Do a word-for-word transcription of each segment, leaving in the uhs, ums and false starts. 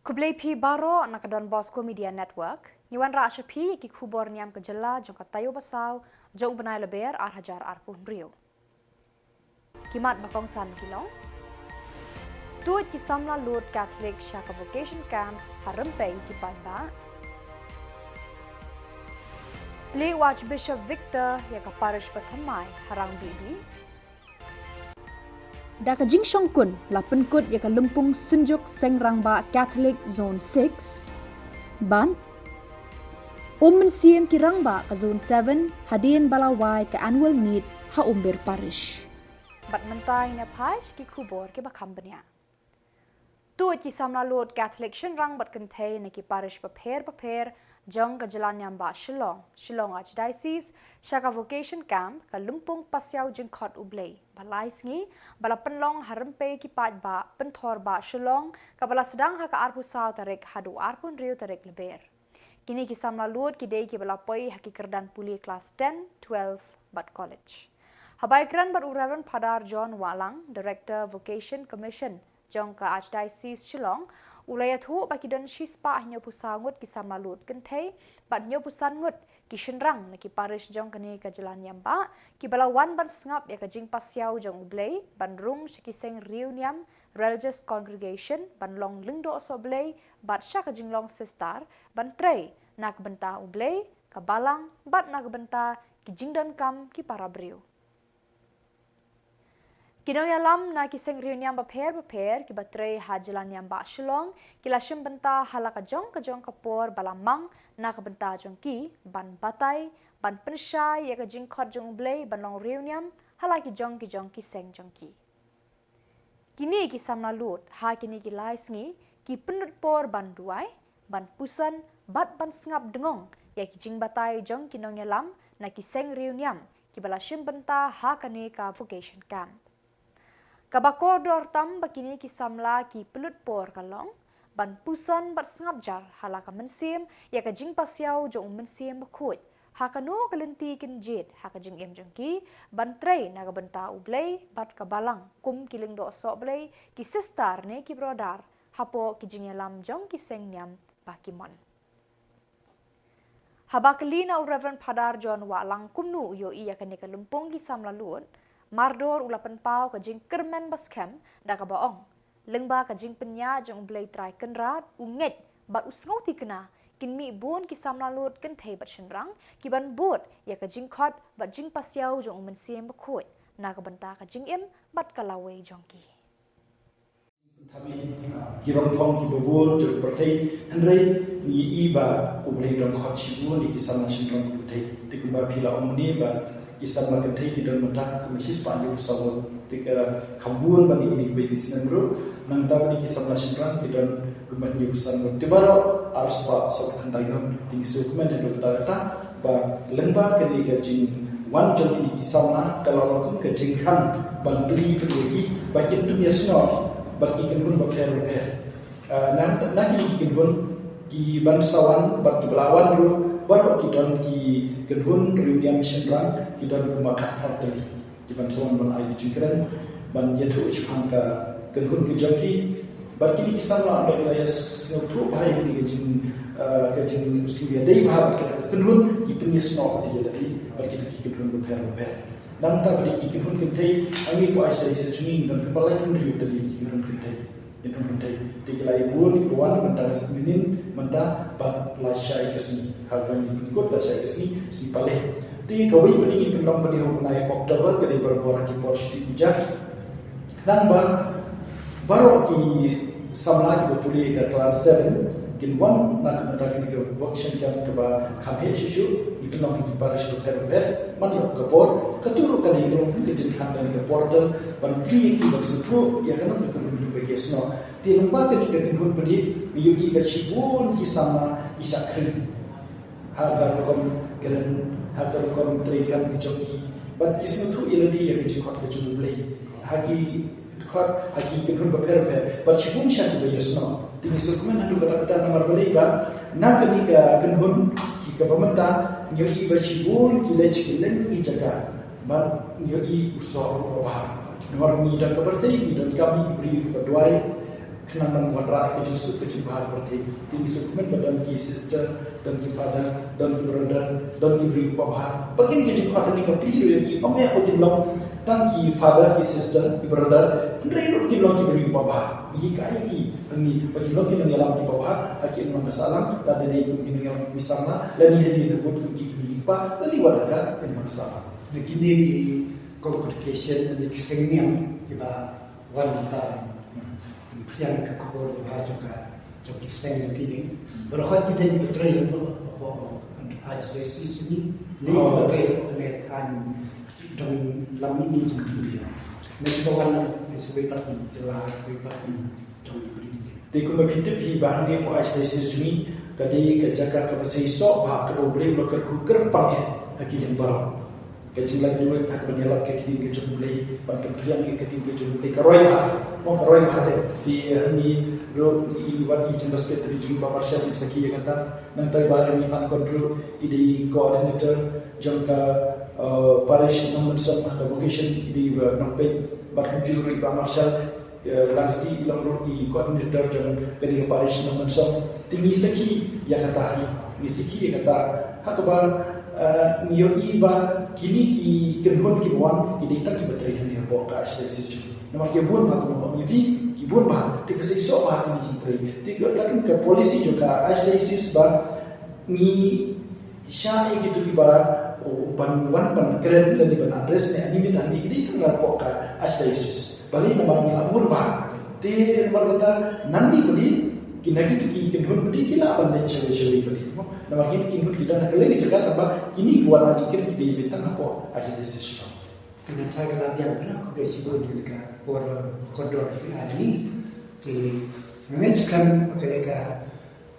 Khublei phi baroh na ka Don Bosco Media Network. Ngi wanrah sha phi ki khubor niam ka jylla jong ka taïew ba saw jong u bnai Lber ar hajar arphew hynriew. Ki mat ba kongsan ki long: Tuid ki samla lud Catholic sha ka Vocation Camp ha rympei ki paidbah. Plie u Archbishop Victor ïa ka parish ba thymmai ha Rangbibi. Da ka jingshongkun la pynkut ïa ka lympung Synjuk Seng Rangbah Catholic Zone six. Bad um mynsiem ki rangbah ka Zone seven hadien ba la wai ka annual meet ha Umbir Parish. Bad mynta ngin ïa phai sha ki khubor kiba kham bniah. Tuid ki samla lud Catholic shynrang bad kynthei na ki parish bapher bapher jong ka jylla niam bah Shillong, Shillong Archdiocese, sha ka Vocation Camp, ka lympung pasiaw jingkhot U Blei ba lai sngi, ba la pynlong ha rympei ki paidbah Pynthor bah Shillong, kaba la sdang ha ka arphew saw tarik haduh arphew hynriew tarik Lber. Kine ki samla lud ki dei kiba la poi ha ki kyrdan pule klas ten, twelve bad college. Haba ïakren bad u Reverend Phadar John Wahlang, Director Vocation Commission jong ka Archdiocese Shillong, u la ïathuh ba ki don shispah hynñiewphew saw ngut ki samla lud kynthei bad hynñiewphew san ngut ki shynrang na ki parish jong kane ka jylla niam bah, kiba la wan ban sngap ïa ka jingpasiaw jong U Blei, ban rung sha ki seng riewniam, religious congregation, ban long lyngdoh soh Blei bad sha ka jinglong sister, ban trei na ka bynta U Blei, ka balang bad na ka bynta ki jingdonkam ki para briew. Ki nongïalam na ki seng riewniam bapher bapher kiba trei ha jylla niam bah Shillong, ki la shim bynta ha la ka jong ka jong ka por ba la mang na ka bynta jong ki, ban batai, ban pynshai ïa ka jingkhot jong U Blei, ban long riewniam ha la ki jong ki jong ki seng jong ki. Kine ki samla lud ha kine ki lai sngi ki pynlut por ban duwai, ban puson bad ban sngap dngong ïa ki jingbatai jong ki nongïalam na ki seng riewniam kiba la shim bynta ha kane ka Vocation Camp. Kaba kordor tam ba kine ki samla ki pynlut por ka long ban puson bad sngap jar ha la ka mynsiem ïa ka jingpasiaw jong U Mynsiem Bakhuid ha kano ka lynti kynjied ha ka jingim jong ki, ban trei na ka bynta U Blei bad ka balang kum ki lyngdoh soh Blei, ki sister ne ki brother, hapoh ki jingïalam jong ki seng niam ba ki mon. Haba kylli na u Reverend Phadar John Wahlang kumno u ïohi ïa kane ka lympung ki samla lud, mardor u la pynpaw ka jingkyrmen ba skhem da kaba ong, lyngba ka jingpynïaid jong U Blei Trai Kynrad, u ngeit bad u sngewthikna, kin mih bun ki samla lud kynthei bad shynrang kiban bud ïa ka jingkhot bad jingpasiaw jong U Mynsiem Bakhuid na ka bynta ka jingim bad ka lawei jong ki. Ki rong phong kiba bun jong ka pyrthei, hynrei ngi i ba U Blei u don khot shibun ïa ki samla shynrang kynthei. Te kumba phi la ong mynne ba ki samla kynthei ki don mynta kumba shispah hynñiewphew saw ngut. Te ka kham bun ban ïa kine kiba ïa ki snem ruh. Nangta ba ki samla shynrang ki don kumba hynñiewphew san ngut. Te baroh arspah sawphew khyndai ngut. Te ngi sngewkmen haduh katta katta ba lyngba kane ka jingwan jong kine ki samla ka la long kum ka jingkhang ban plie plie ïa ki ba kin pynïasnoh bad ki kynhun bapher bapher. Ah, na, na kine ki kynhun kiban sa wan bad kiba la wan ruh, baroh ki don ki kynhun riewniam shynrang ki don kumba khatphra tylli. Kiban sa wan ban ai ki jingkren, ban ïathuh shaphang ka kynhun ka jong ki. Bad kine ki samla ba ki la ïa sngewthuh bha ïa kine ka jing, eh, ka jingïasnoh ïa dei bha bad kata ka kynhun, ki pynïasnoh bad ïa lade bad kita ki kynhun bapher bapher. Nangta bad ki kynhun kynthei, ha ngi ko ai sa i sa jong ngi, ngi don kumba laiphew hynriew tylli ki kynhun kynthei. Kynhun kynthei. Te ki la ïa bun ki wan mynta ka sngi mynnin, mynta bad lashai ka sngi. Ha kaba ngi pynkut lashai ka sngi, sngi Palei. Te kawei pat ngi pynlong pat ha u bnai October, ka dei barabor ha ki por Shruti Puja. Khnang ba baroh ki samla kiba pule ka class seven kin wan na ka bynta kane ka Vocation Camp kaba kham heh shuh shuh, ngi pynlong ha ki parish bapher bapher, man la ka por, kata ruh ka dei ka long ka jingkhang lane ka portal ban plie ïa ki ban sngewthuh ïa kano ka kynhun kaba ki ïasnoh. Te lyngba kane ka kynhun pat ngi ïohi ba shibun ki samla ki shah kren ha ka rukom kren, ha ka rukom treikam ka jong ki, bad ki sngewthuh ïa lade ïa ka jingkhot ka jong U Blei. Ha ki khot, ha ki kynhun bapher bapher, bad shibun sha kiba ïasnoh. Te ngi sngewkmen haduh katta katta namar balei ba na kane ka kynhun kaba mynta ngi ïohi ba shibun ki leit sha ki lyngkhuh jaka. Bad ngi ïohi u soh ruh uba bha. Namar ngi don ka pyrthei, ngi don kam, ngi ki briew kiba duwai. Khnang ban wanrah ka jingsuk ka jingbha ka pyrthei. Te ngi sngewkmen ba don ki sister, don ki father, don ki brother, don ki briew kiba bha. Bad kine ki jingkhot, don ki plie ruh ïa ki, ym ïa ba kin long tang ki father, ki sister, ki brother, hynrei ruh kin long ki briew kiba bha. Ngi hikai ïa ki hangne ba kin long ki nongïalam kiba bha ha ki nongïalam ka sahlang, lada dei kum ki nongïalam ki samla, lane hadien ha wut kum ki kmie ki kpa, lane wat ha ka nongïalam ka sahlang. Na kine ki congregation, na ki seng niam kiba wan ta pynphriang ka khubor ba jong ka, jong ki seng jong kine. Baroh ki dei ba trei hapoh Archdiocese ni, ne Oh. ba trei hapoh ne thaiñ dong lam ini jong ki. Ne kiba wan ne sawei pat ni, jylla sawei pat ni jong ki. Te kumba phi tip hi ba hangne hapoh Archdiocese jong ngi ka dei ka jaka kaba seisoh bha, kaba U Blei u la kyrkhu kyrpang ïa ha ki liang baroh. Ka jinglait luid ha kaba ïalap ka ktien ka jong U Blei, ban pynphriang ïa ka ktien ka jong U Blei, ka roi bha. Mo, ka roi bha de. Te hangne ruh i wan i General Secretary jong ngi Bah Marshal i sakhi ïa kata. Nangta i Bah Remy Fancon ruh i dei coordinator jong ka, eh, parish Nongmynsong ha ka vocation, i dei, eh, nongpeit. Bad kumjuh ruh i Bah Marshal, eh, Langsti i long ruh i coordinator jong kane ka parish Nongmynsong. Te ngi sakhi ïa kata hi, ngi sakhi ïa kata. Ha kaba, eh, ngi ïohi ba kine ki kynhun kiba wan ki dei tang kiba trei hangne hapoh ka Archdiocese jong ngi. Namar ki bun bha, kumba ong ïa phi, ki bun bha. Te ka seisoh bha kine ki jingtrei. Te ka, ka, ka policy jong ka Archdiocese ba ngi shah ïa kito kiba, oh, ban wan ban kren lane ban address ne ani min ani ki dei tang na hapoh ka Archdiocese. Balei? Namar ngi la bun bha. Te namar kata nangne balei kine kito ki kynhun balei ki lah ban leit shawei shawei balei? Namar kine ki kynhun ki don ha kawei ka jaka, tangba kine ki wan ha jingkren ki dei tang hapoh Archdiocese Shillong. Te nangta ka la biang bha, khublei shibun ïa ka por, eh, kordor phi ai ïa ngi. Te nga ngeit skhem ba ka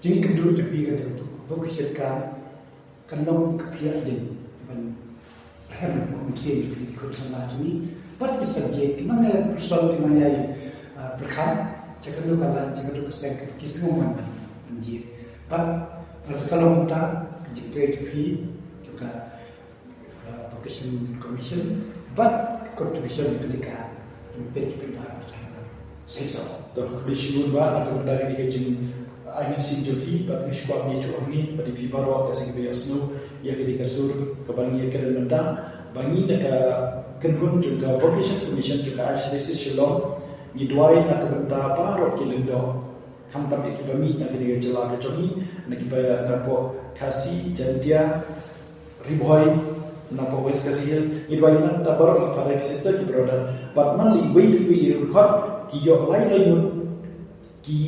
jingïakynduh jong phi ka dei ka vocation ka kan long ka phi ïa ding ban rhem kum sien ki khun samla jong ngi. Bad ki subject ki nang ïa pyrshang, ki nang ïa, ah, pyrkhat, cha kano ka line, cha kano ka seng ki sngew mon ban jied. Bad ka long ta ka jingtrei jong phi jong ka, ah, Vocation Commission bad contribution ka dei ka jingpeit ki pynbha. Seisoh. To, khublei shibun Bah na ka bynta kane ka jing, ah, ai mynsiem jong phi, bad nga sngewbha ban ïathuh hangne bad ïa phi baroh, ïa shisha kiba ïohsngew ïa kane ka sur kaba ngi ïakren mynta, ba ngi na ka kynhun jong ka Vocation Commission jong ka Archdiocese Shillong, ngi duwai na ka bynta baroh ki lyngdoh, khamtam ïa kiba mih na kane ka jylla ka jong ngi, na kiba na hapoh Khasi, Jaintia, Ri Bhoi, na hapoh West Khasi Hills, ngi duwai na ka bynta baroh ki father, ki sister, ki brother. Bad man la iwei pa iwei i riewkhot ki ïoh lai lai ngut ki,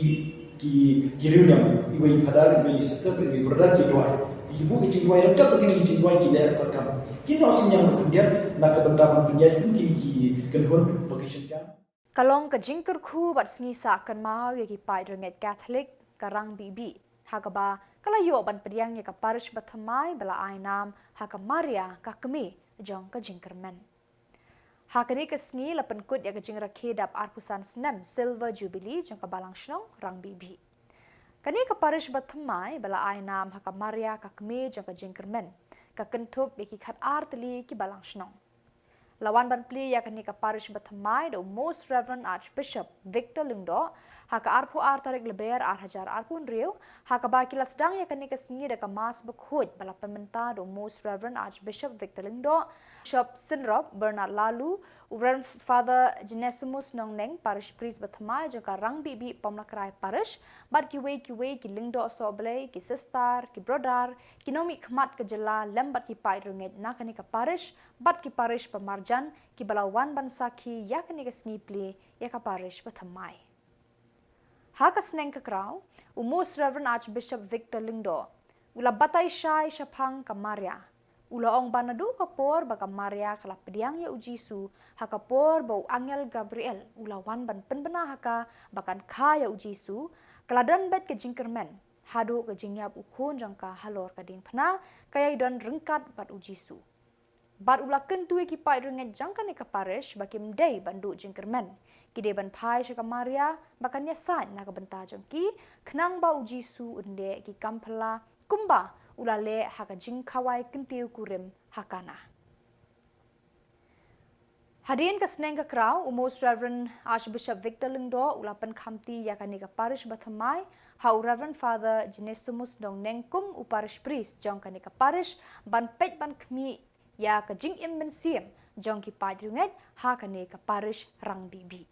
ki, ki riewniam, iwei i father, iwei i sister, iwei i brother, ki duwai. Ki buh ki jingduwai, ryngkat bad kine ki jingduwai ki leh ruh ka kam. Ki noh synñiang ruh khyndiat na ka bynta ban pynïaid kum kine ki kynhun vocation camp. Ka long ka jingkyrkhu bad sngi sah kynmaw ïa ki paid riewngeit Katholik ka Rang Bih Bih, ha kaba ka la ïoh ban pdiang ïa ka parish bathymmai ba la ai nam ha ka Maria ka Kmie jong ka Jingkyrmen. Ha kane ka sngi la pynkut ïa ka jingrakhe dap arphew san snem Silver Jubilee jong ka Balang Shnong Rang Bih Bih. Kane ka parish bathymmai ba la ai nam ha ka Maria ka Kmie jong ka Jingkyrmen ka kynthup ïa ki khatar tylli ki balang shnong. La wan ban plie ïa kane ka parish bathymmai da u Most Reverend Archbishop Victor Lyngdoh ha ka arphew ar tarik Lber ar hajar arphew hynriew, ha kaba ki la sdang ïa kane ka sngi da ka Mass bakhuid ba la pynmynta da u Most Reverend Archbishop Victor Lyngdoh, Bishop Synrop Bernard Laloo, u Reverend Father Genesimus Nongneng, Parish Priest bathymmai jong ka Rang Bih Bih Pamlakrai Parish, bad kiwei kiwei ki lyngdoh sohblei, ki sister, ki brother, ki nongmihkhmat ka jylla lem bad ki paid riewngeit na kane ka parish bad ki parish ba marjan kiba la wan ban sakhi ïa kane ka sngi plie ïa ka parish bathymmai. Ha ka sneng ka kraw, u Most Reverend Archbishop Victor Lyngdoh u la batai shai shaphang ka Maria. U la ong ba naduh ka por ba ka Maria ka la pdiang ïa u Jisu, ha ka por ba u angel Gabriel u la wan ban pynbna ha ka ba kan kha ïa u Jisu, ka la don beit ka jingkyrmen haduh ka jingïap u khun jong ka halor ka diengphna, ka ïai don ryngkat bad u Jisu. Bad u la kyntu ïa ki paid riewngeit jong kane ka parish ba kim dei ban duh jingkyrmen, ki dei ban phai sha ka Maria ba kan ïasaid na ka bynta jong ki, khnang ba u Jisu un leh ïa ki kam phylla kumba u la leh ha ka jingkhawai kyntiew kurim ha Kana. Hadien ka sneng ka kraw, u Most Reverend Archbishop Victor Lyngdoh u la pynkhamti ïa kane ka parish ba thymmai ha u Reverend Father Genesimus Nongneng kum u parish priest jong kane ka parish, ban peit ban khmih ïa ka jingim mynsiem jong ki paid riewngeit ha kane ka parish Rangbibi.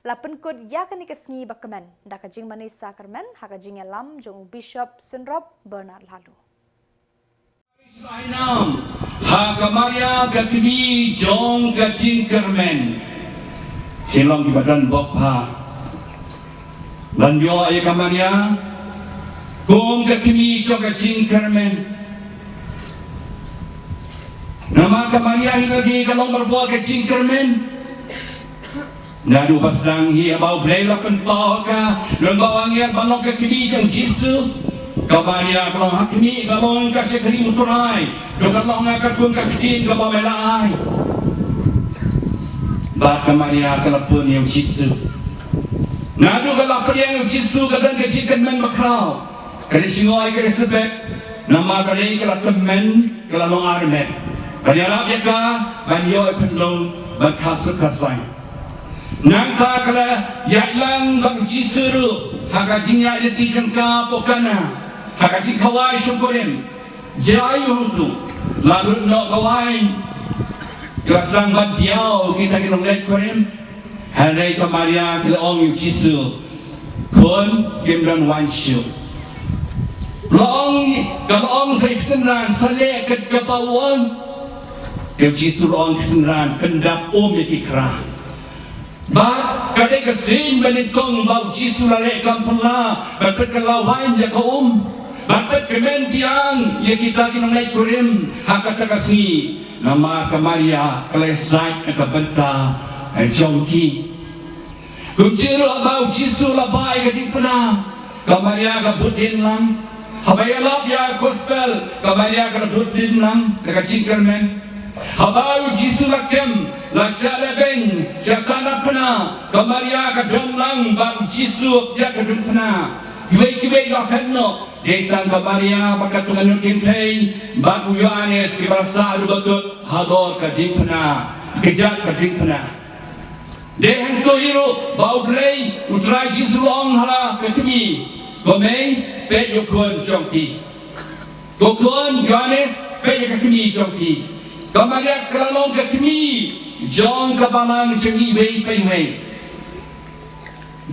La pynkut ïa kane ka sngi ba kmen da ka jingmane sakramen ha ka jingïalam jong u Bishop Synrop Bernard Laloo. Lainam ha ka Maria ka kmie jong ka jingkyrmen. Ki long kiba don bok pha ban ïoh ïa ka Maria kum ka kmie jong ka jingkyrmen. Namar ka Maria hi lade ka long marwei ka jingkyrmen. Naduh ba sdang hi ba U Blei u la pynpaw ha ka, lyngba u angel ban long ka kmie jong u Jisu. Ka Maria ka long ha khmih, ka long ka shakri U Trai. To ka long ha ka ktien kaba me la ai. Bad ka Maria ka la pun ïa u Jisu. Naduh ka la pdiang ïa u Jisu ka don ka jingkyrmen bakhraw. Ka la jngoh ïa ka Elisabet, namar ka dei ka la tymmen, ka la long armet. Ka la ïarap ïa ka ban ïoh pynlong ban kha suk kha saiñ. Nangta ka la ïaid lang bad u Jisu ruh ha ka jingïaid lynti jong ka hapoh Kana, ha ka jingkhawai shongkurim. Jia aïu hangtu? La lut noh ka waiñ. Ka la sdang ban diaw kita ki nongleit kurim. Hynrei ka Maria ka la ong ïa u Jisu, khun, kim don waiñ shuh. La ong, ka la ong sa ïa ki synran, sa leh kat kaba u ong. Te u Jisu u la ong ïa ki synran, pyndap um ïa ki khra. Bad ka dei ka sien ba nyngkong ba u Jisu u la leh kam phylla, bad peit ka la waiñ ïa ka um. Bad peit kmen biang ïa kita ki nongleit kurim ha kata ka sngi. Namar ka Maria ka la ïasaid na ka bynta jong ki. Kumjuh ruh haba u Jisu u la bah ïa ka diengphna, ka Maria ka bud dien lang. Haba ïalap ïa ka gospel, ka Maria ka la bud dien lang da ka jingkyrmen. Haba u Jisu la kem, la shah lehbeiñ, shah sahnarphna, ka Maria ka don lang bad u Jisu ïa ka diengphna. Kiwei kiwei la kynnoh, dei tang ka Maria bad ka Tnga Kynthei bad u Ïoannis kiba la sah haduh ba kut halor ka diengphna, kjat ka diengphna. Dei hangto hi ruh ba U Blei U Trai Jisu u la ong ha la ka kmie, ko mei, peit ïa u khun jong phi. Ko khun Ïoannis, peit ïa ka kmie jong phi. Ka Maria ka la long ka kmie jong ka balang jong iwei pa iwei.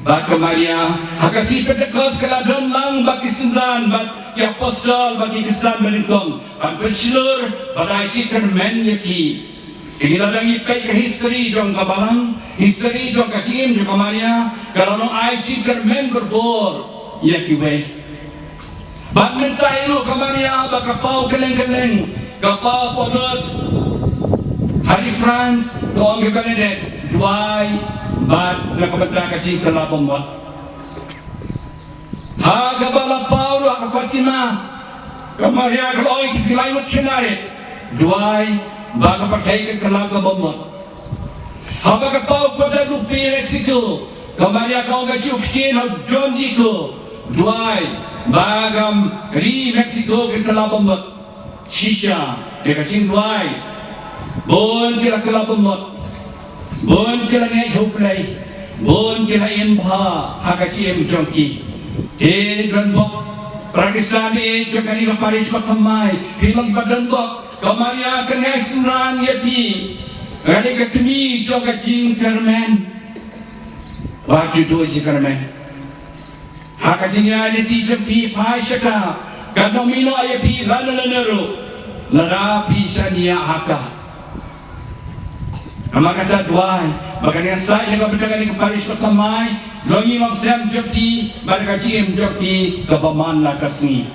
Bad ka Maria ha ka sngi Pentekost ka la don lang bad ki synran bad ki apostol bad ki khristan ba nyngkong ban pynshlur bad ai jingkyrmen ïa ki. Te ngi la dang ïa peit ka history jong ka balang, history jong ka jingim jong ka Maria, ka la long ai jingkyrmen barabor ïa kiwei. Bad mynta hi ruh ka Maria ba ka paw kylleng kylleng, ka paw Paulus ha ri France, ka ong ïa ka Bernadette, duwai bad na ka bynta ka jingkylla bamut. Ha kaba la paw ruh ha ka Fatima, ka Maria ka la ong ïa ki lai wut khynnah rit, duwai ba ka pyrthei kan kylla ka bamut. Haba ka paw Guadalupe Mexico, ka Maria ka ong ka ju ktien ha u Don Diego, duwai ba ka ri Mexico kan kylla bamut. Shisha, da ka jingduwai, bun ki la kylla bamut, bun ki la ngeit ha U Blei, bun ki la im bha ha ka jingim jong ki. Te don bok, para Khristan jong kane ka parish ba thymmai, phi long ba don bok, ka Maria ka ngai synran ïa phi, ka dei ka kmie jong ka jingkyrmen. Wat ju duh jingkyrmen. Ha ka jingïaid lynti jong phi phai sha ka, ka nongmihnoh ïa phi lano lano ruh, lada phi shaniah ha ka. Namar kata duwai ba kan ïasaid ïa ka bynta kane ka parish ba thymmai, long ïing long sem jong phi bad ka jingim jong phi kaba man la ka sngi.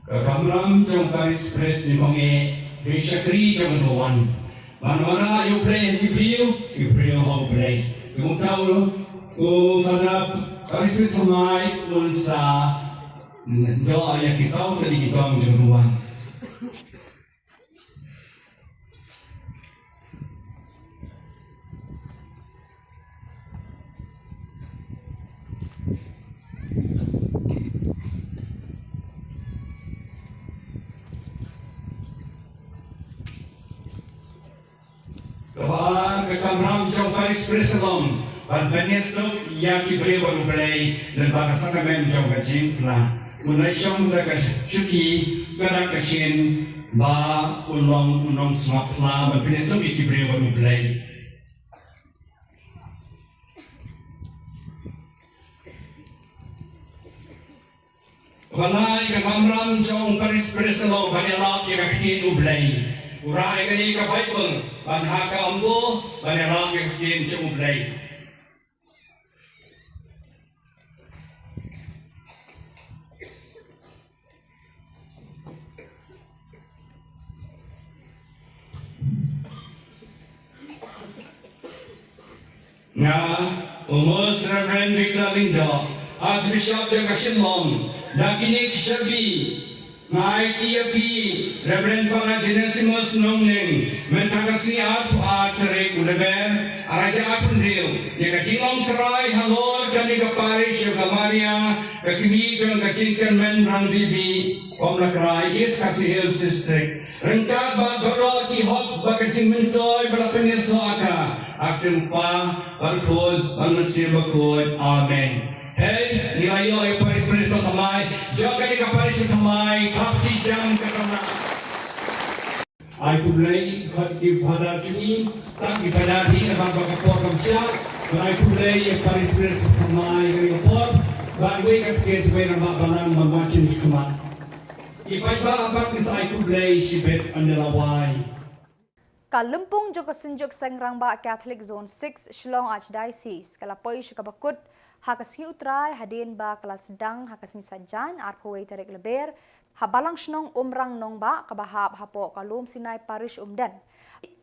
Ka kamram jong Parish Priest Nongkynrih, ri shakri jong ka Wan. Ban wanrah ïa U Blei ha ki briew, ki briew ha U Blei. Kumta u Father Parish Priest Thymmai un sa Ndoh ïa ki saw tylli ki tong jong u wan. Kaba ar, ka kamram jong Parish Priest ka long ban pynïasuk ïa ki briew bad U Blei lyngba ka sakramen jong ka jingphla. Un leit shong da ka shuki, ka dak ka shin, ba un long u nongsngap phla ban pynïasuk ïa ki briew bad U Blei. Kaba lai, ka kamram jong Parish Priest ka long ban ïalap ïa ka ktien U Blei. U rah ïa kane ka Baibl ban ha ka ambo ban ïalap ïa ka ktien jong U Blei. Nga, u Most Reverend Victor Lyngdoh, Archbishop jong ka Shillong, da kine ki shyrkhei, nga aiti ïa phi, Reverend Father Genesimus Nongneng, mynta ka sngi arphew ar tarik u Lber, ar hajar arphew hynriew, ïa ka jinglong trai halor kane ka parish jong ka Maria, ka kmie jong ka jingkyrmen rangbah, Umla Krai, East Khasi Hills District. Ryngkat bad baroh ki hok bad ka jingmyntoi ba la pynïasoh ha ka, ha ka kyrteng U Kpa, bad U Khun, bad U Mynsiem Bakhuid. Amen. Hei, ngi la ïoh ïa ka Parish Priest ba thymmai, jong kane ka Parish ba thymmai, thap kti jam ka thymmai. Ai khublei, khot ki Father jong ngi, tang ki Father hi, namar ba ka por kam shah, bad ai khublei ïa ka Parish Priest ba thymmai kane ka por, bad wei ka kti shuwa namar ba nang ban wan sha khmat. Ki paidbah bad ki sa ai khublei shibit, ynda la wai. Ka lympung jong ka Synjuk Seng Rangbah Catholic Zone six Shillong Archdiocese ka la poi sha kaba kut ha ka sngi U Trai hadien ba ka la sdang ha ka sngi Saitjaiñ arphew wei tarik Lber ha Balang Shnong Umrang Nongbah kaba hap hapoh ka Lum Sinai Parish Umden.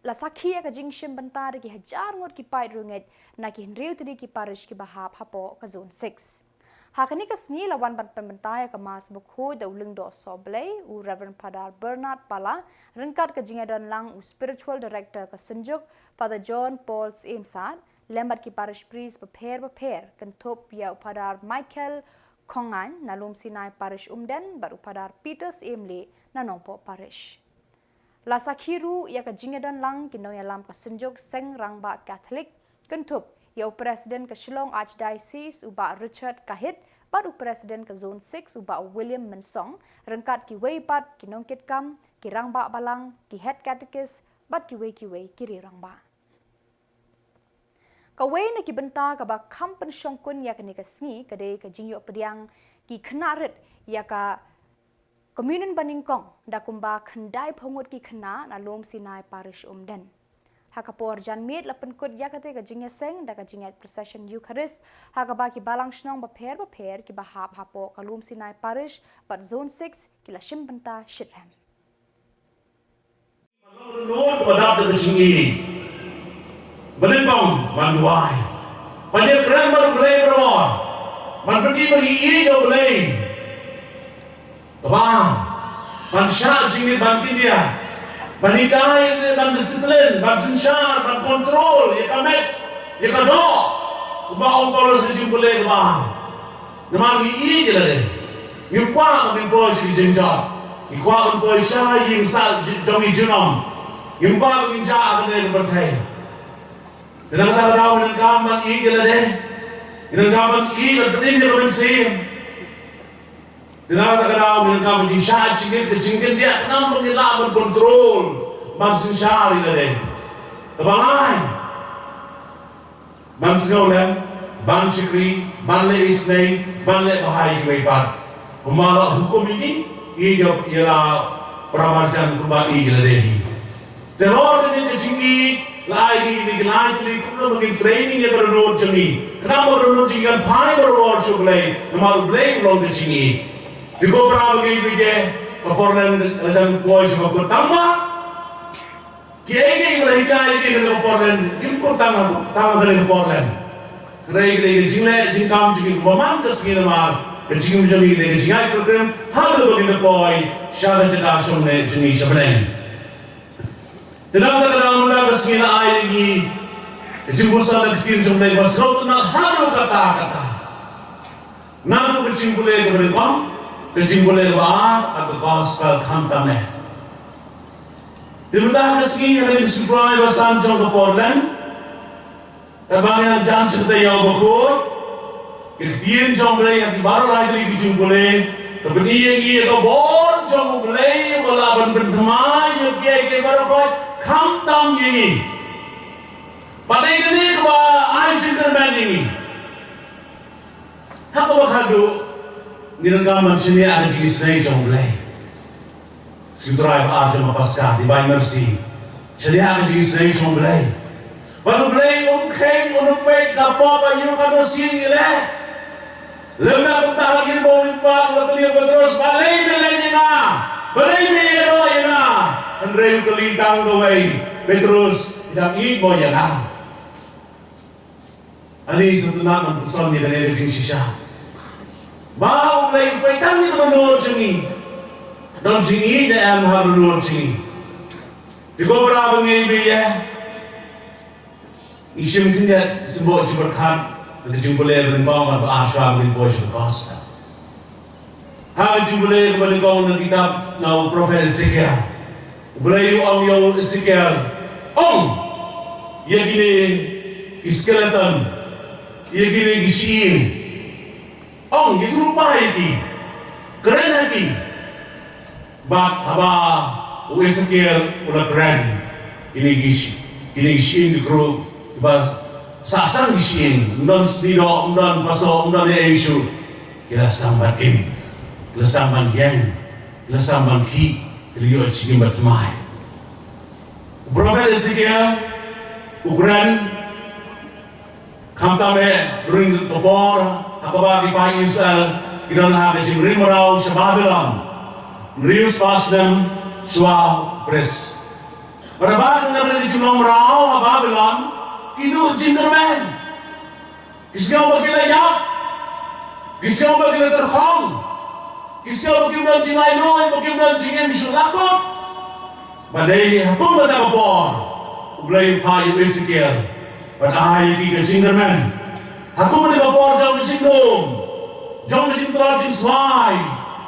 La sakhi ïa ka jingshim bynta da ki hajar ngut ki paid riewngeit na ki hynriew tylli ki parish kiba hap hapoh ka Zone six. Ha kane ka sngi la wan ban pynbynta ïa ka Mass Bakhuid da u Lyngdoh Sohblei, u Reverend Father Bernard Pala, ryngkat ka jingïadon lang u Spiritual Director ka Synjuk, Father John Paul Syiem Sad, lem bad ki Parish Priest bapher bapher, kynthup ïa u Father Michael Khongaiñ na Lum Sinai Parish Umden, bad u Father Peter Syiemlieh na Nongpoh Parish. La sakhi ruh ïa ka jingïadon lang ki nongïalam ka Synjuk Seng Rangbah Catholic, kynthup ïa u President ka Shillong Archdiocese u Bah Richard Kahit, bad u President ka Zone six u Bah William Mynsong, ryngkat kiwei pat ki nongkitkam, ki rangbah balang, ki Head Catechist, bad kiwei kiwei ki rangbah. Kawei na ki bynta kaba kham pynshongkun ïa kane ka sngi ka dei ka jingïoh pdiang ki khynnah rit ïa ka Communion banyngkong da kumba khyndai phew ngut ki khynnah na Lum Sinai Parish Umden. Ha ka por janmiet la pynkut ïa kata ka jingïaseng da ka jingïaid procession Eucharist ha kaba ki balang shnong bapher bapher kiba hap hapoh ka Lum Sinai Parish bad Zone six ki la shim bynta shitrhem. Ban long ryngkat ba dap da ka jingïeit. Banyngkong ban duwai. Ban ïakren bad U Blei baroh. Ban pyni ba ngi ïeit ïa U Blei. Kaba, ban shah jingïeit ban kyndiah. Ban hikai, ban discipline, ban synshar, ban control ïa ka met, ïa ka doh. Kumba ong Paulus ha ka jingpule kaba. Namar ngi ïeit ïa lade. Ngim kwah ban poi sha ki jingjot. Ngi kwah ban poi sha ïing sah jong ngi junom. Ngim kwah ban jah ha kane ka pyrthei. Te na kata ka daw ngi donkam ban ïeit ïa lade. Ngi donkam ban ïeit ban pynïeng ïa ka mynsiem. Te na kata ka daw ngi donkam ban jingshah jingit ka jingkyndiah khnang ba ngin lah ban control ban synshar ïa lade. Kaba lai. Ban sngewlem, ban shakri, ban leh isynei, ban leh bha ïa kiwei pat. Kumba la hukum ïa ngi, ïeit ïa la para marjan kumba ïeit ïa lade hi. Te halor kane ka jingïeit, la ai ïa ngi kine ki lai tylli kumno ba ngin training ïa ka dohnud jong ngi. Khnang ba ka dohnud jong ngi kan phai bha halor jong U Blei, namar U Blei u long ka jingïeit. Te ko para bangeit bangeit, ka por leh la jan poi sha ka kut tang ba. Kiei kiei ba la hikai ïa ngi ha kane ka por leh, kim kut tang, tang ha kane ka por leh. Hynrei ka dei ka jingleh jingkam jong ngi kumba man ka sngi namar ka jingim jong ngi, ka jingïaid kyrkhu haduh ba ngin da poi sha ka jaka shong ne jong ngi sha bneng. Te na kata ka daw mynta ka sngi la ai ïa ngi ka jingpynsan da ka ktien jong U Blei ba sngewtynnat haduh katta katta. Naduh ka jingpule kaba nyngkong, ka jingpule kaba ar, bad ka gospel khamtam eh. Te mynta ka sngi ha ka jingpule ba san jong ka por lem, kaba ngi nang jan sha kata ka ïew bakhuid, ka ktien jong U Blei ha ki baroh lai tylli ki jingpule ka pyni ïa ngi ïa ka bor jong U Blei ba lah ban pynthymmai ïa kiei kiei baroh khoit khamtam ïa ngi. Bad dei kane kaba ai jingkyrmen ïa ngi. Ha kaba khatduh, ngi donkam ban shaniah ha ka jingisynei jong U Blei. Sngi Trai ba ar jong ka Paskha, Divine Mercy. Shaniah ha ka jingisynei jong U Blei. Bad U Blei um kheiñ, um peit ka pop aïu katno sien ngi leh. Lem na kumta ha ka liang ba u Ïoannis u la kylli ïa u Petros, balei me leh ïa nga? Balei me ïehnoh ïa nga? Hynrei u kylli tang kawei, Petros, ïa nga, ïehnoh ïa nga. Ani sngewtynnat ban pynsan ïa kane ka jingshisha. Ba U Blei u peit tang ïa ka dohnud jong ngi. Don jingïeit ne em ha ka dohnud jong ngi. Te ko para bangeit ba ïeit, ngi shim khyndiat symboh jingpyrkhat na ka jingpule ba nyngkong bad ba ar shuwa ba ngin poi sha ka gospel. Ha ka jingpule kaba nyngkong na ka kitab na u prophet Ezekiel. U Blei u ong ïa u Ezekiel, ong ïa kine ki skeleton, ïa kine ki shyieng. Ong, ïathuhlypa ïa ki, kren ha ki. Bad haba u Ezekiel u la kren, kine ki shi-, kine ki shyieng ki kru, kiba sah san ki shyieng, ym don sniewdoh, ym don pasoh, ym don ei ei shuh. Ki la sdang ban im, ki la sdang ban ïeng, ki la sdang ban khih, ki la ïoh jingim bathymmai. U prophet Ezekiel u kren, khamtam eh, ruh ka por ha kaba ki paid Israel ki don ha ka jingrim mraw sha Babilon. Hynriew spah snem shuwa u Khrist. Bad haba ki don ha ka jinglong mraw ha Babilon, ki duh jingkyrmen. Ki sngew ba ki la ïap. Ki sngew ba ki la tyrkhong. Ki sngew ba kim don jinglaitluid, ba kim don jingim shuh, la kut. Bad dei ha kum kata ka por U Blei u phah ïa u Ezekiel ban ai ïa ki ka jingkyrmen. Ha kum kata ka por jong ka jingdum, jong ka jingtlot jingswai,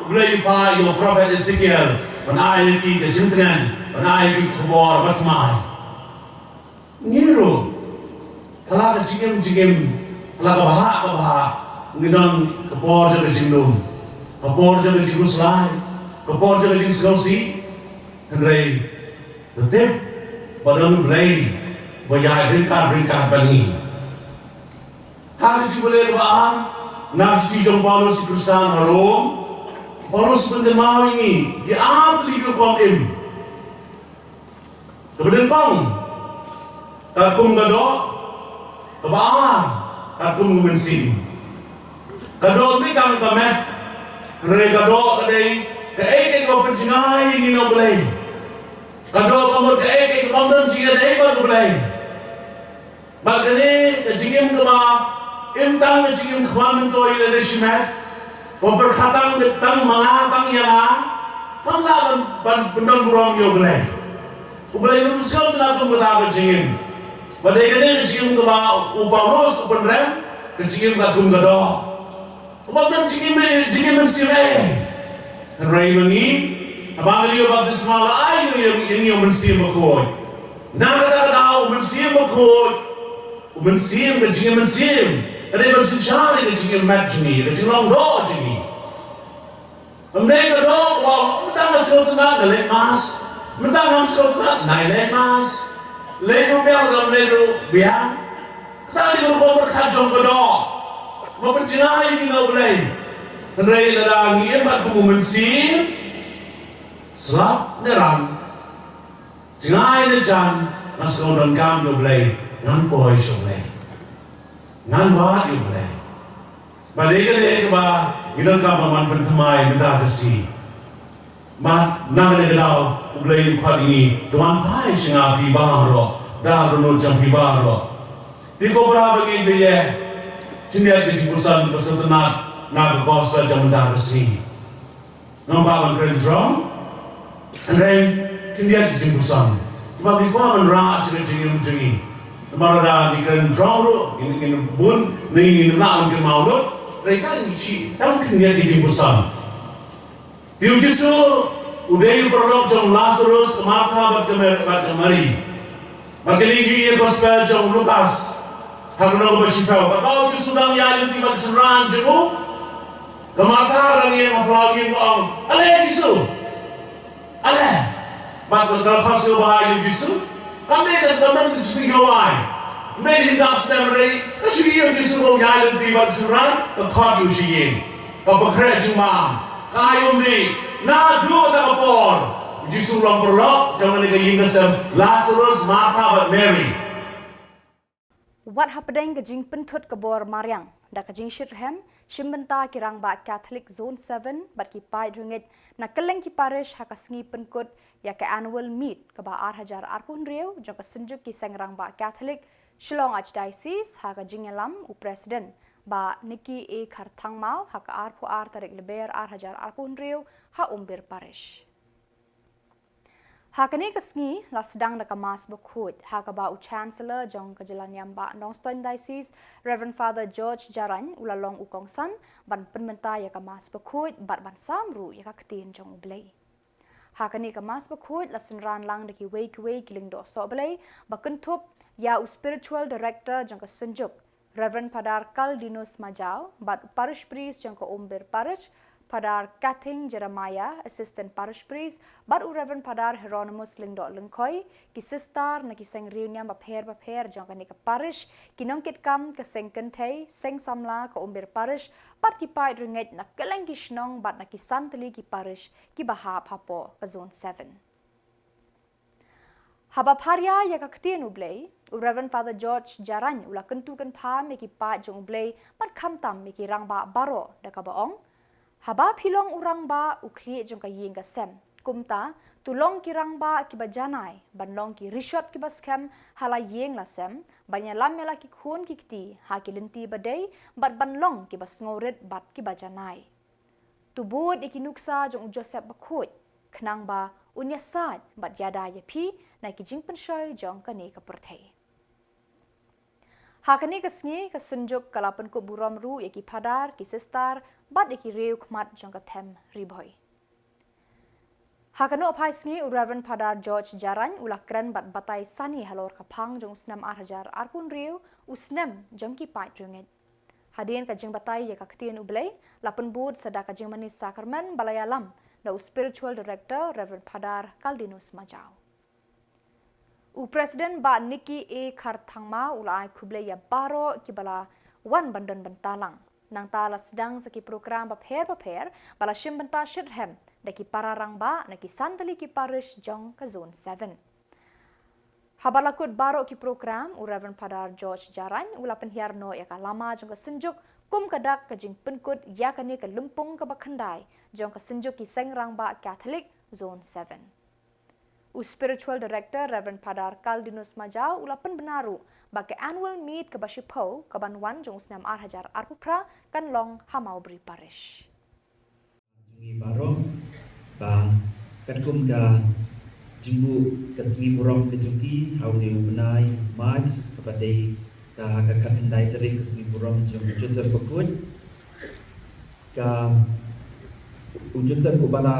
U Blei u phah ïa u prophet Ezekiel ban ai ïa ki ka jingtngen, ban ai ïa ki ka khubor bathymmai. Ngi ruh, ha la ka jingim jingim, ha la ka bhah ka bhah, ngi don ka por jong ka jingdum, ka por jong ka jingkhuslai, ka por jong ka jingsngewsih. Hynrei to tip ba don U Blei ba ïaid ryngkat ryngkat bad ngi. Ha ka jingpule kaba ar, na ka shithi jong u Paulus sha ki Khristan ha Rom, u Paulus u pynkynmaw ïa ngi ïa ar tylli ki rukom im. Kaba nyngkong, katkum ka doh, kaba ar, katkum u Mynsiem. Ka doh ym dei tang ka met, hynrei ka doh ka dei kaei kaei kaba pynjngai ïa ngi na U Blei. Ka doh ka mut kaei kaei kaba ym don jingïadei bad U Blei. Bad kane ka jingim kaba im tang ka jingim khwan myntoi ïa lade shimet, ba pyrkhat tang, tang ma nga, tang ïa nga, kam lah ban, ban pyndon burom ïa U Blei. U Blei um sngewtynnat kum kata ka jingim. Bad dei kane ka jingim kaba u Paulus u pynrem, ka jingim katkum ka doh. Kumba pynrem jingim, jingim mynsiem eh. Hynrei ma ngi, haba ngi ïoh baptisma la ai ïa ngi, ïa ngi u Mynsiem Bakhuid. Na kata ka daw u Mynsiem Bakhuid, u Mynsiem, ka jingim mynsiem ka dei ban synshar ïa ka jingim met jong ngi, ka jinglong doh jong ngi. Ym dei ka doh ba mynta nga sngewtynnat nga leit mass, mynta ngam sngewtynnat ngam leit mass. Leit ruh biang, ngam leit ruh biang. Kata dei ka rukom pyrkhat jong ka doh. Ba pynjngai ïa ngi na U Blei. Hynrei lada ngi im bad kum u Mynsiem, slap ne rang, jngai ne jan, nga sngewdonkam ïa U Blei, ngan poi sha U Blei. Ngan wad ïa U Blei. Ba dei kane kaba ngi donkam ban pynthymmai mynta ka sngi. Bad na kane ka daw U Blei u khot ïa ngi, to wan phai sha nga phi baroh, da ka dohnud jong phi baroh. Te ko para bangeit ba ïeit, khyndiat ka jingpynsan, ba sngewtynnat, Na ka gospel jong mynta ka sngi. Ngam kwah ban kren jrong. Hynrei khyndiat ki jingpuson. Kiba ngi kwah ban rah jingim jong ngi. Namar lada ngi kren jrong ruh, ngin, ngin bun, ngin, ngin nang kynmaw lut. Hynrei tang shi, tang khyndiat ki jingpuson. Te u Jisu u dei u paralok jong u Lasarus, ka Martha bad ka Mar-, bad ka Mari. Bad kane ngi ïohi ha gospel jong u Lukas. Ha ka lynnong ba shiphew. Bad ba u Jisu u dang ïaid lynti bad ki synran jong u, ka Martha ka dang ïeng ha phyllaw ïing, ka ong, "Ale Jisu. Ale." Bad ka khot sngewbha ïa u Jisu. Kam dei ka sdang ka sngi Jowai. Kam dei ka jingdap snem, hynrei ka shu ïohi ïa u Jisu u ïaid lynti bad ki synran, ka khot ïa u sha ïing. Ka pynkhreh jingmam. Ka ai umdih. Naduh kata ka por, u Jisu u long paralok jong kane ka ïing ka sem, Lasarus, Martha bad Mary. Wat hapdeng ka jingpynthut ka bor mariang da ka jingshitrhem, shim bynta ki rangbah Catholic Zone seven bad ki paid rngeit na kylleng ki parish ha ka sngi pynkut ïa ka annual meet kaba ar hajar arphew hynriew jong ka Synjuk ki Seng Rangbah Catholic Shillong Archdiocese, ha ka jingïalam u President Bah Nicky A Kharthangmaw ha ka arphew ar tarik Lber ar hajar arphew hynriew ha Umbir Parish. Ha kane ka sngi la sdang da ka Mass Bakhuid, ha kaba u Chancellor jong ka Jylla Niam Bah Nongstoiñ Diocese, Reverend Father George Jarain, u la long u kongsan ban pynmynta ïa ka Mass Bakhuid bad ban sam ruh ïa ka ktien jong U Blei. Ha kane ka Mass Bakhuid la synran lang da kiwei kiwei ki lyngdoh sohblei, ba kynthup ïa u Spiritual Director jong ka Synjuk, Reverend Padar Caldinus Majaw, bad u Parish Priest jong ka Umbir Parish, Padar Kathing Jeremiah, Assistant Parish Priest, bad u Reverend Padar Hieronymus Lyngdoh Lyngkhoi, ki sister na ki seng riewniam bapher bapher jong kane ka parish, ki nongkitkam ka seng kynthei, seng samla ka Umbir Parish, bad ki paid rngeit na kylleng ki shnong bad na ki san tylli ki parish kiba hap hapoh ka Zone seven. Haba pharia ïa ka ktien U Blei, u Reverend Father George Jarain u la kyntu kynpham ïa ki paid jong U Blei bad khamtam ïa ki rangbah baroh da kaba ong, haba phi long u rangbah u khlieh jong ka ïing ka sem, kumta to long ki rangbah kiba janai ban long ki rishot kiba skhem ha la ïing la sem, ban ïalam ïa la ki khun ki kti ha ki lynti ba dei bad ban long kiba sngewrit bad kiba janai. To bud ïa ki nuksa jong u Joseph Bakhuid, khnang ba un ïasaid bad ïada ïa phi na ki jingpynshoi jong kane ka pyrthei. Ha kane ka sngi ka Synjuk ka la pynkup burom ruh ïa ki phadar, ki sister bad ïa ki riew khmat jong ka Them Ri Bhoi. Ha ka nohphai sngi u Reverend Padar George Jarain u la kren bad batai sani halor ka phang jong u snem ar hajar arphew hynriew, u snem jong ki paid rngeit. Hadien ka jingbatai ïa ka ktien U Blei, la pynbud sa da ka jingmane sakramen ba la ïalam da u Spiritual Director Reverend Padar Caldinus Majaw. U President Bah Nicky A Kharthangmaw u la ai khublei ïa baroh kiba la wan ban don bynta lang. Nangta la sdang sa ki program bapher bapher ba la shim bynta shitrhem da ki para rangbah na ki san tylli ki parish jong ka Zone seven. Haba la kut baroh ki program, u Reverend Padar George Jarain u la pynhiar noh ïa ka lama jong ka Synjuk kum ka dak ka jingpynkut ïa kane ka lympung kaba khyndai jong ka Synjuk ki Seng Rangbah Catholic Zone seven. U Spiritual Director Reverend Padar Caldinus Majaw u la pynbna ruh ba ka annual meet kaba shiphew kaban wan jong u snem ar hajar arphew phra kan long ha Mawbri Parish. Jong ngi baroh, ba katkum ka jingbuh ka sngi burom ka jong ki ha une u bnai March, kaba dei ka ha ka khatkhyndai tarik ka sngi burom jong u Joseph Bakhuid. Ka u Joseph uba la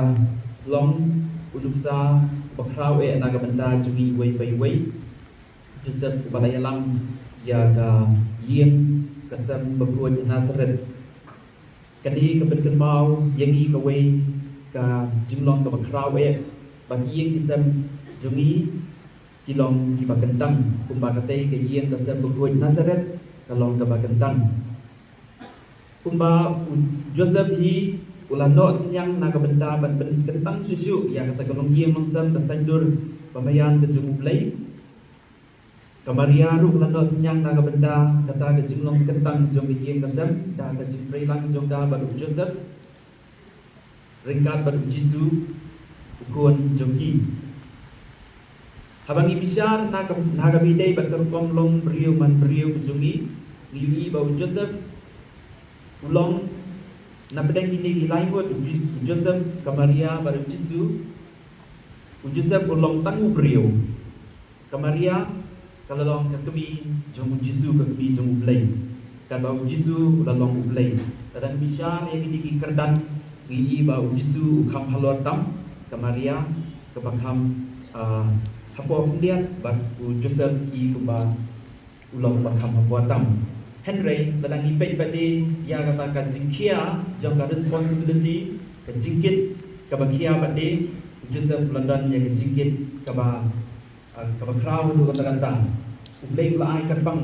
long u nuksa uba khraw eh na ka bynta jong ngi iwei pa iwei. Joseph uba la ïalam ïa ka ïing ka sem bakhuid Nazareth. Kane ka pynkynmaw ïa ngi kawei ka jinglong kaba khraw eh, ba ki ïing ki sem jong ngi ki long kiba kyntang, kumba katei ka ïing ka sem bakhuid Nazareth ka long kaba kyntang. Kumba u Joseph hi u la noh synñiang na ka bynta ban pynkyntang shuh shuh ïa kata ka longïing longsem ka saiñdur bamaian ka jong U Blei. Ka Maria ruh ka la noh synñiang na ka bynta kata ka jinglong kyntang jong ka ïing ka sem, da ka jingtrei lang jong ka bad u Joseph ryngkat bad u Jisu, u khun jong ki. Haba ngi bishar na ka, na kaba ïadei bad ka rukom long briew man briew ka jong ngi, ngi ïohi ba u Joseph u long Na pdeng kine ki lai ngut, u Jis-, u Joseph, ka Maria bad u Jisu. U Joseph u long tang u briew. Ka Maria ka la long ka kmie jong u Jisu, ka kmie jong u Blei. Katba u Jisu u la long u Blei. Lada ngi bishar ïa kine ki kyrdan, ngi i ba u Jisu u kham halor tam, ka Maria kaba kham, ah, hapoh khyndiat, bad u Joseph i kumba u long ba kham hapoh tam. Hynrei lada ngi peit pat de ïa kata ka jingkhia jong ka responsibility, ka jingkit kaba khia pat de, u Joseph u la don ïa ka jingkit kaba, ah, kaba khraw haduh katta katta. U Blei u la ai kyrpang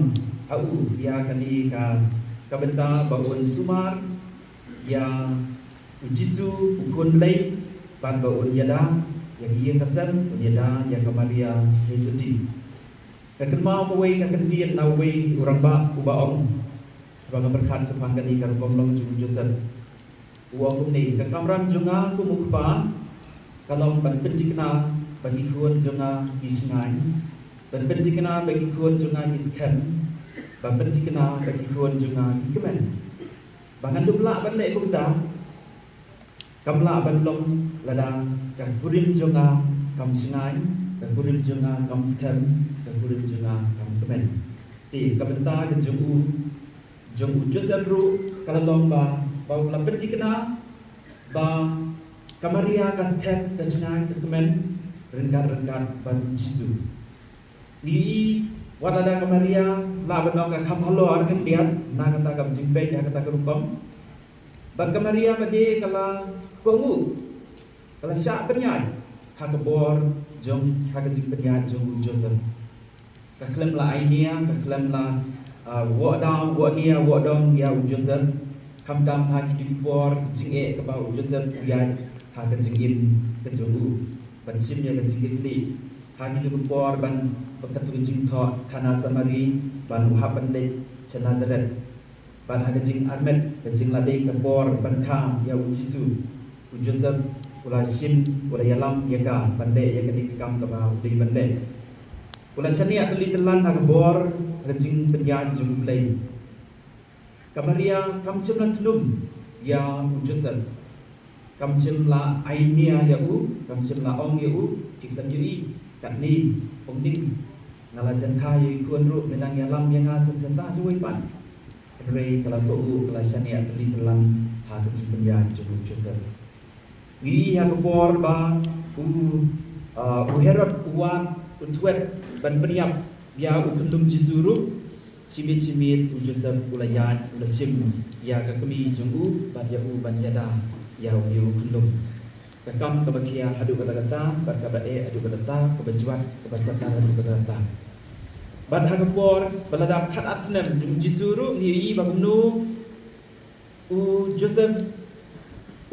ha u ïa kane ka, ka bynta ba un sumar ïa u Jisu, u Khun Blei, bad ba un ïada ïa ka ïing ka sem, un ïada ïa ka Maria Theisotti. Nga kynmaw kawei ka kyntien na uwei u rangbah uba ong, ba nga pyrkhat shaphang kane ka rukom long jong u Joseph. U ong kumne: Ka kamram jong nga kum u kpa ka long ban pynthikna ba ki khun jong nga ki shngaiñ, ban pynthikna ba ki khun jong nga ki skhem, ban pynthikna ba ki khun jong nga ki kmen. Ba ngan dup lah ban leh kumta, kam lah ban long lada ka kurim jong nga kam shngaiñ, ka kurim jong nga kam skhem, ka kurim jong nga kam kmen. Te ka bynta ka jong u, jong u Joseph ruh ka la long ba, ba u la pynthikna ba ka Maria ka skhem, ka shngaiñ, ka kmen ryngkat ryngkat bad u Jisu. Ngi i wat lada ka Maria lah ban ong ka kham halor khyndiat na kata ka jingpeit ha kata ka rukom, bad ka Maria pat de ka la kohnguh, ka la shah pynïaid ha ka bor jong, ha ka jingpynïaid jong u Joseph. Ka khlem la ai nia, ka khlem la, ah, woh daw, woh nia, woh dong ïa u Joseph. Khamtam ha kito ki por jingeh kaba u Joseph u ïaid ha ka jingim ka jong u ban shim ïa ka jingkitkhlieh, ha kito ki por ban, ba katto ka jingthoh khana Samari, ban u hap ban leit sha Nazareth. Bad ha ka jingarmet, ka jinglade ka por ban kha ïa u Jisu, u Joseph u la shim, u la ïalam ïa ka ban leh ïa kane ka kam kaba u dei ban leh. U la shaniah tylli tyllan ha ka bor, ha ka jingpynïaid jong u Blei. Ka Maria kam shym la thnum ïa u Joseph. Kam shym la ai nia ïa u, kam shym la ong ïa u, phi khlem ïohi, katne, ong ning, nga la jan kha ïa i khun ruh, me nang ïalam ïa nga sa senta sa wei pat. Hynrei ka la kohnguh, ka la shaniah tylli tyllan ha ka jingpynïaid jong u Joseph. Ngi i ha ka por ba u, ah, u Herod u wad, u thwet ban pynïap ïa u khyndong Jisu ruh, shi miet shi miet u Joseph u la ïaid, u la shim ïa ka kmie jong u, bad ïa u ban ïada ïa u, ïa u khyndong. Ka kam kaba khia haduh katta katta, bad kaba eh haduh katta katta, kaba jwat, kaba satar haduh katta katta. Bad ha ka por ba la dap khatar snem jong u Jisu ruh, ngi i ba kumno u Joseph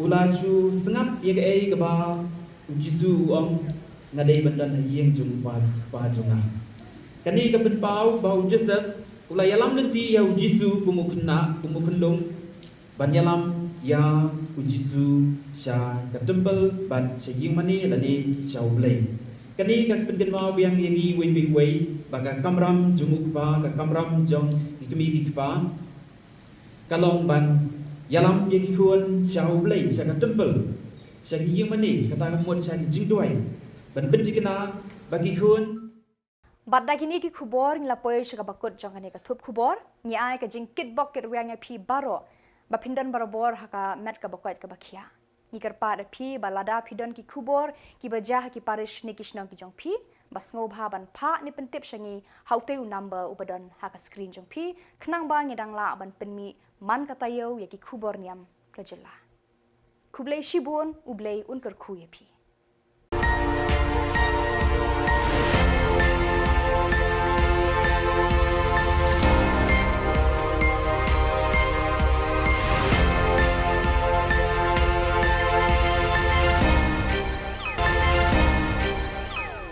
u la shu sngap ïa kaei kaba u Jisu u ong, nga dei ban don ha ïing jong u Kpa, Kpa jong nga. Kane ka pynpaw ba u Joseph u la ïalam lynti ïa u Jisu kum u khynnah, kum u khyndong, ban ïalam ïa u Jisu sha ka temple bad sha ïingmane lane sha u Blei. Kane ka pynkynmaw biang ïa ngi iwei pa iwei ba ka kamram jong u Kpa, ka kamram jong ki kmie ki kpa, ka long ban ïalam ïa ki khun sha u Blei, sha ka temple, sha ki ïingmane, kata ka mut sha ki jingduwai, ban pynthikna ba ki khun. Bad da kine ki khubor ngi la poi sha kaba kut jong kane ka thup khubor. Ngi ai ka jingkitbok kitrwiang ïa phi baroh ba phin don barabor ha ka met kaba koit kaba khia. Ngi kyrpad ïa phi ba lada phi don ki khubor kiba jia ha ki parish ne ki shnong ki jong phi, ba sngewbha ban phah ne pyntip sha ngi ha utei u number uba don ha ka screen jong phi, khnang ba ngi dang lah ban pynmih man ka taïew ïa ki khubor niam ka jylla. Khublei shibun, u Blei un kyrkhu ïa phi.